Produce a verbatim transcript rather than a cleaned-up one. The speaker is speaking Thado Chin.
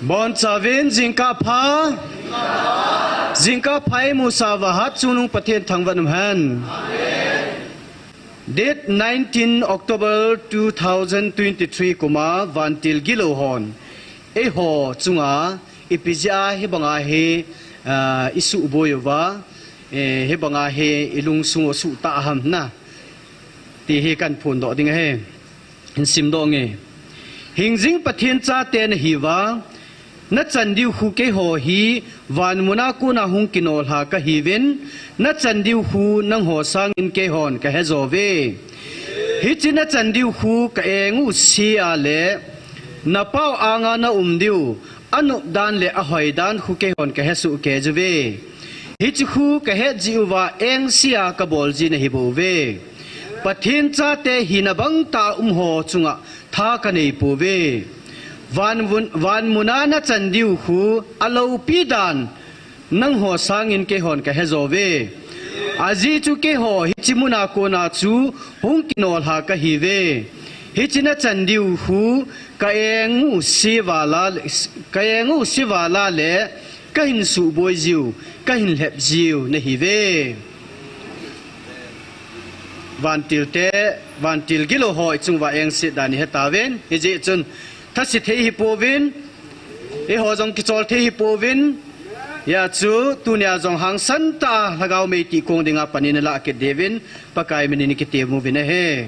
Boncha uvin jingkah pha. Jingkah pha eimusah uva hatchungnung Pathen thangvah in umhen. Date nineteen October two thousand twenty-three kum a vantil gilou hon eiho chunga ipi jeh a hibanga hi, ah, isuhboi uva, eh, hibanga hi ilungsung u asuhtah ham na, ti hi kahin phondoh ding ahi. Hin simdoh inge. Hingjing Pathen chate nahiuva, nachan diu khu keiho hi vanmuna kona hung kinolha kahiuvin, nachan diu khu nangho sangin keihon kahejouve. Hiche nachan diu khu ka-eng u sea le napao anga naum diu, anop dan le ahoi dan khu keihon kahesoh kei uve. Hiche khu kahet jeh uva eng sea kabol ji nahibouve. Pathen chate hina bangtah a umho chunga tha kaneipouve. Vanmun, vanmuna nachan diu khu aloupi dan nangho sangin keihon kahejouve. Ajeh chu keiho hiche muna kona chu hung kinolha kahiuve. Hiche nachan diu khu ka-eng u sea vala le, ka-eng u sea vala le kahin suhboi jiu, kahin lhep jiu nahiuve. Vantilte, vantil gilou ho ichunguva engset dan ihetauvin, hijeh chun thase thei hipouvin, eiho jong kichol thei hipouvin, hijeh chun tunia jong hangsan tah a lhagao meitih kong dinga pan ilah kit diuvin Pakai minin ikitem uvin ahi.